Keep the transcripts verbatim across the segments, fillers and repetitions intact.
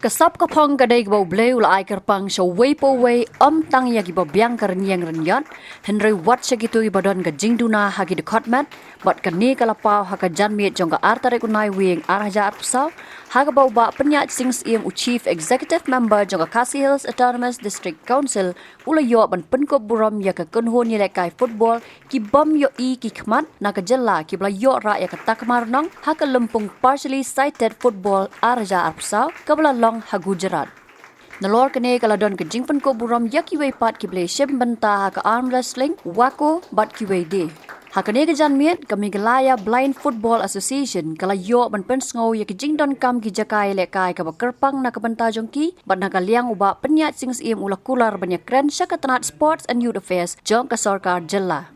Ka sap ka phong ka dei kaba U Blei u la ai kyrpang sha uwei pa uwei, ym tang ïa kiba biang ka rynïeng rynïat, hynrei wat sha kito kiba don ka jingduna ha ki dkhot met, bad kane ka la paw ha ka janmiet jong ka ar tarik u Naiwieng ar hajar arphew saw, ha kaba u Bah Pynïaid Sing Syiem, u Chief Executive Member jong ka Khasi Hills Autonomous District Council, u la ïoh ban pynkup burom ïa ka kynhun ïalehkai football ki bym ïohi ki khmat na ka jylla kiba la ïoh rah ïa ka takma rnong ha ka lympung Partially Sighted Football ar hajar arphew saw kaba la long ha Gujarat. Nalor kane ka la don ka jingpynkup burom ïa kiwei pat kiba la shim bynta ha ka arm wrestling, WACO bad kiwei de. Ha kane ka janmiet, ka Meghalaya Blind Football Association ka la ïoh ban pynsngew ïa ka jingdonkam ki jaka ïalehkai kaba kyrpang na ka bynta jong ki, bad na ka liang u Bah Pynïaid Sing Syiem u la kular ban ïakren sha ka tnat Sports and Youth Affairs jong ka sorkar jylla.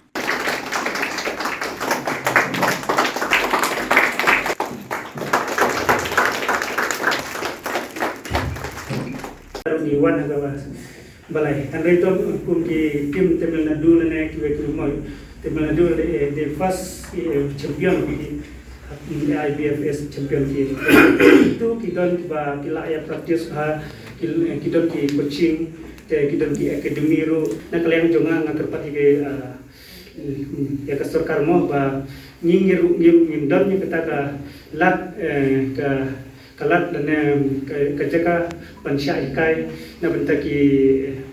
Ni wan ha ka bas. Balei? Hynrei to kum ki team Tamil Nadu lane kiwei kiwei mo. Tamil Nadu the, the first, eh, champion ki, eh, I B F S champion ki. Tu ki don kiba ki la ïa practice ha, ki, ki don ki coaching, te ki don ki academy ruh. Na ka liang jong nga nga kyrpad ïa ki, eh, ïa ka sorkar mo ba ngi ngi ruh ngi ruh ngin don ïa kata ka lad, eh, ka ka lad lane ka, ka jaka ban shah hikai na bynta ki,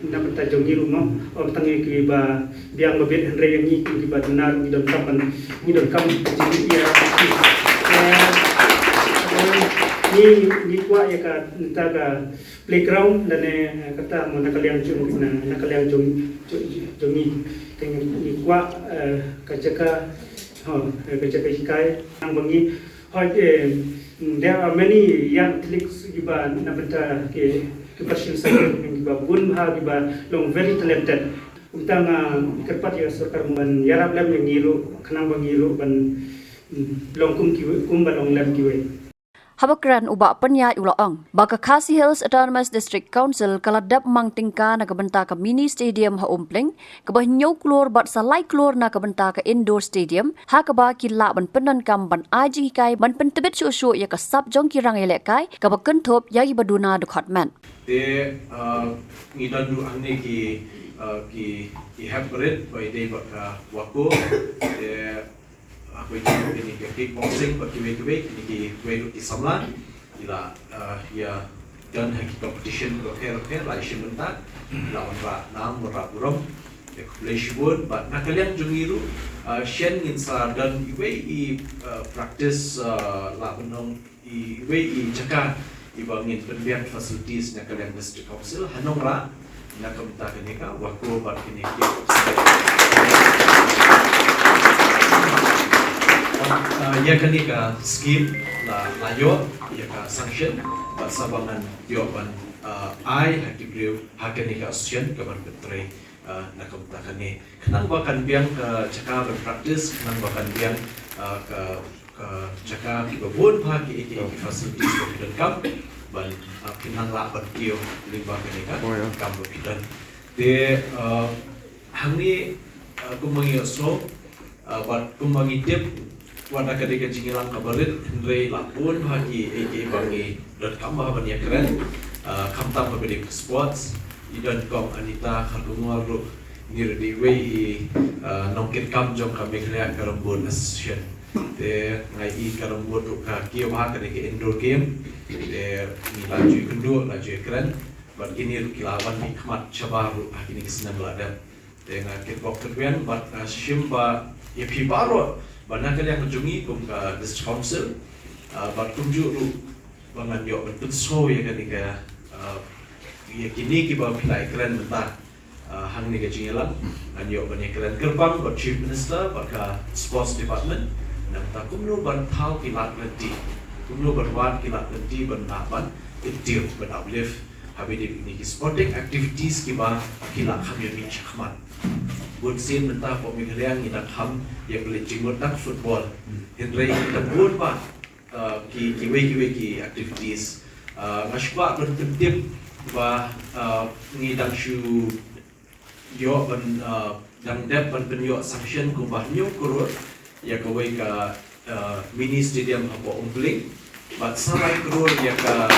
na bynta jong ngi ruh mo, ym tang ïa kiba biang ba bit hynrei ïa ngi kiba duna ruh ngi donkam ban, ngi donkam ka jingïa. Eh, ngi, ngi kwah ïa ka, nta ka playground lane, eh, kata mo na ka liang jong, na, na ka liang jong, jong, jong ngi. Te ngi, ngi kwah, eh, ka jaka, ho, eh, ka jaka hikai, nang ba ngi Hoi, eh, there are many young athletes kiba na bynta ki, ki Partially Sighted kiba bun bha kiba long very talented. Kumta nga kyrpad ïa sorkar ban ïarap lem ïa ngi ruh, khnang ba ngi ruh ban, mm, long kum ki, kumba long lem kiwei. Haba kren u Bah Pynïaid u la ong ba ka Khasi Hills Autonomous District Council ka la dep mang tyngka na ka bynta ka mini stadium ha Umpling, kaba hynñiew klur bad sa lai klur na ka bynta ka indoor stadium, ha kaba ki lah ban pyndonkam ban ai jinghikai ban pyntbit shuh shuh ïa ka sap jong ki rangïalehkai, kaba kynthup ïa kiba duna dkhot met. Te, uh, ngi don ruh hangne ki, uh, ki, ki hep rit, ba ïadei bad ka WACO. Te, uh, ba ïadei kine ki kickboxing, ba kiwei kiwei, kine kiwei ruh ki samla. Ki la, uh, ïa don ha ki competition ruh ruh ruh, la shim bynta, la wanrah nam, wanrah burom, ïa khublei shibun, bad na ka liang jong ngi ruh, uh, shen ngin sa don iwei i, uh, practice, uh, la ban ong iwei i jaka, iba ngin pynbiang facilities na ka liang District Council, ha Nongrah, na ka bynta kane ka WACO bad kine ki. Uh, ïa kane ka scheme la, la ïoh ïa ka sanction, bad sa ba ngan ïoh ban, uh, ai ha ki briew ha kane ka association ka ban pyntrei, uh, na ka bynta kane. Khnang ba kan biang ka jaka ban practice, khnang ba kan biang, uh, ka ka jaka kiba bun bha ki, ki, ki facilities ba ki donkam ban, ah, pynlong lah ban kiew lyngba kane ka kam ba ki don. Te, ah, hangne, ah, kumba ngi ïohsngew, ah, bad kumba ngi tip, wat la ka dei ka jingïalang kaba rit, hynrei la bun bha ki, ki, kiba ngi donkam bha ban ïakren, ah, khamtam haba ïadei sports, i don kong Anita Kharkongor ruh, ngi ruh dei wei i, ah, nongkitkam jong ka Meghalaya Carrom Board Association. Te nga i Carrom Board ruh ka kiew bha ka dei ka indoor game. Te ngi la ju ïakynduh, la ju ïakren. Bad kine ruh ki la wan mihkhmat shabar ruh ha kine ki snem ba la dep. Te nga kitbok kitweng bad nga shim ba ïa phi baroh ba na ka liang jong ngi kum ka District Council, ah, bad kumjuh ruh ba ngan ïoh ban pynsngew ïa kane ka, ah, ïa kine kiba phi la ïakren mynta. Ah, hangne ka jingïalang, ngan ïoh ban ïakren kyrpang bad Chief Minister bad ka Sports Department, na ka bynta kumno ban thaw ki lad lynti, kumno ban wad ki lad lynti ban lah ban kyntiew ban uplift haba ïadei bad kine ki sporting activities kiba ki la kham ïa mih shakhmat. Bunsien mynta hapoh Meghalaya ngi dang kham ïa ka leit jingmut tang football. Hynrei ngi dang bun bha uh, ki, kiwei, kiwei ki activities. Uh, nga shu kwah ban pyntip ba, uh, ngi dang shu ïoh ban, uh, dang dep ban pynïoh sanction kumba hynñiew klur ïa kawei ka, uh, mini stadium hapoh Umpling. Bad sa lai klur ïa ka,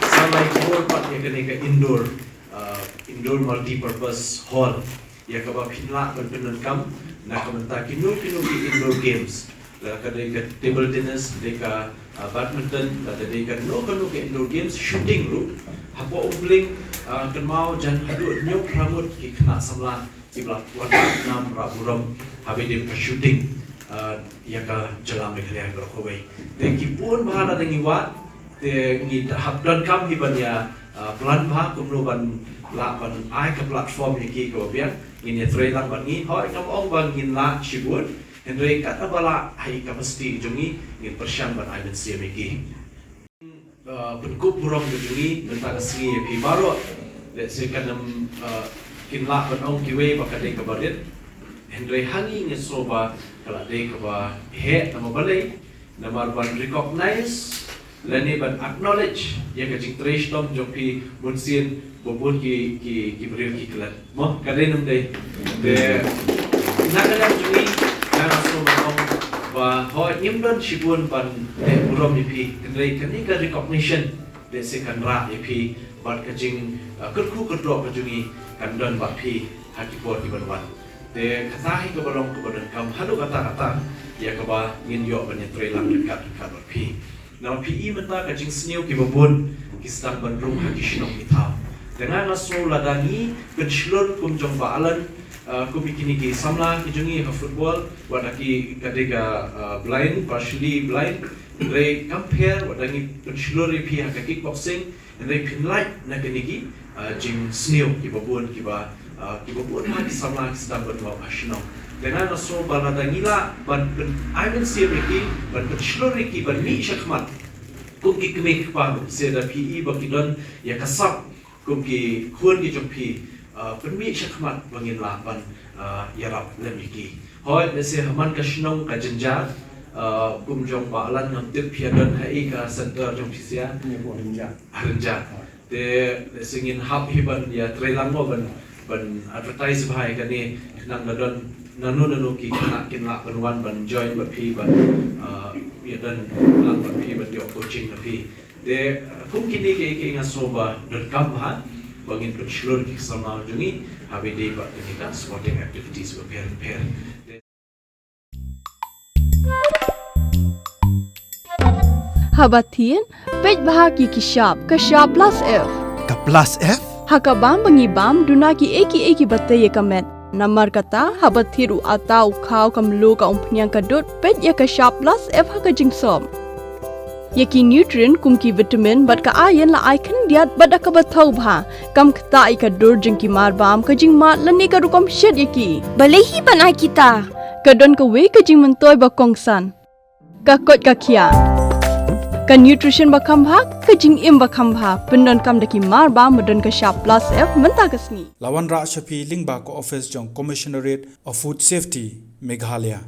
Sa lai jubor pat ïa kane ka indoor, uh, indoor multi-purpose hall, ïa kaba phin lah ban pyndonkam na ka bynta kino kino ki indoor games, la ka dei ka table tennis, dei ka, uh, badminton, la ka dei kano kano ka indoor games, shooting ruh. Hapoh Umpling, uh, kynmaw jan haduh hynñiew phra ngut ki khynnah samla kiba la wan nam rah burom ha ba dei ka shooting, uh, ïa ka jylla Meghalaya baroh kawei. Te ki bun bha lada ngi wad, te ngi hap donkam hi ban ïa, uh, plan bha kumno ban lah ban ai ka platform ïa ki kiba biang. Ngin ïa trei lang bad ngi, hooid ngam ong ba ngin lah shibun, hynrei katba lah ha i capacity jong ngi, ngin pyrshang ban ai mynsiem ïa ki. Uh, pynkup burom ka jong ngi mynta ka sngi ïa phi baroh. Lehse kan ym, uh, kin lah ban ong kiwei ba ka dei kaba rit, hynrei ha ngi nga sngew ba ka la dei kaba heh. Namar balei? Namar ban recognize lane ban acknowledge ïa ka jingtrei shitom jong phi bun sien, ba bun ki, ki, ki briew ki klet. Mo, ka dei ne ym dei? Te na ka liang jong ngi, nga sngew ban ong ba hooid ngim don shibun ban leh burom ïa phi, hynrei kane ka recognition lehse kan rah ïa phi bad ka jing, uh, kyrkhu kyrdoh ka jong ngi kan don bad phi ha ki por ki ban wan. Te kata hi kaba long kaba donkam haduh katta katta ïa kaba ngin ïoh ban ïa trei lang ryngkat ryngkat bad phi. Namar phi i mynta ka jingsniew kiba bun ki sdang ban rung ha ki shnong ki thaw. Te nga nga sngew lada ngi pynshlur kum jong Bah Alan, uh, kum ïa kine ki samla ki jong ngi ha football, wat la ki ka dei ka, uh, blind, partially blind, hynrei kam pher, wat la ngi pynshlur ïa phi ha ka kickboxing, hynrei phin lait na kine ki, uh, jingsniew kiba bun kiba, uh, kiba bun ha ki samla ki sdang ban wan ha shnong. Te nga nga sngew ba lada ngi lah ban pyn-, ai mynsiem ïa ki, ban pynshlur ïa ki ban mih shakhmat kum ki kmie ki kpa ruh, se da phi i ba ki don ïa ka sap kum ki khun ki jong phi, uh, pynmih shakhmat ba ngin lah ban, uh, ïarap lem ïa ki. Hooid, lehse ha man ka shnong ka jynjar, uh, kum jong Bah Alan ngam tip phi ïa don ha i ka center jong phi sia. Ïa, ha Rynjah. Ha Rynjah. Te lehse ngin hap hi ban ïa trei lang mo ban, ban advertise bha ïa kane, khnang ba don nano nano ki khynnah kin lah ban wan ban join bad phi ban, uh, ïa don lang bad phi ban ïoh coaching na phi. Te, uh, kum kine ki, ki nga sngew ba donkam bha ba ngin pynshlur ki samla jong ngi ha ba dei bad kine ki sporting activities bapher bapher. Haba thied, peit bha ki ki shap, ka shap plus F. Ka plus F? Ha ka bam ba ngi bam, duna ki ei ki ei kiba tei ïa ka met. Namar kata, haba thied u atta, u khaw, ka mluh, ka umphniang, ka dud, peit ïa ka shap plus F ha ka jingsop. Ïa ki nutrient kum ki vitamin bad ka iron la ai khyndiat bad da kaba thaw bha. Kam ktah ïa ka dur jong ki marbam, ka jingmad lane ka rukom shet ïa ki. Balei hi ban ai kita? Ka don kawei ka jingmyntoi ba kongsan. Ka koit ka khiah. Ka nutrition ba kham bha, ka jingim ba kham bha. Pyndonkam da ki marbam ba don ka shap plus F mynta ka sngi. La wanrah sha phi lyngba ka office jong Commissionerate of Food Safety, Meghalaya.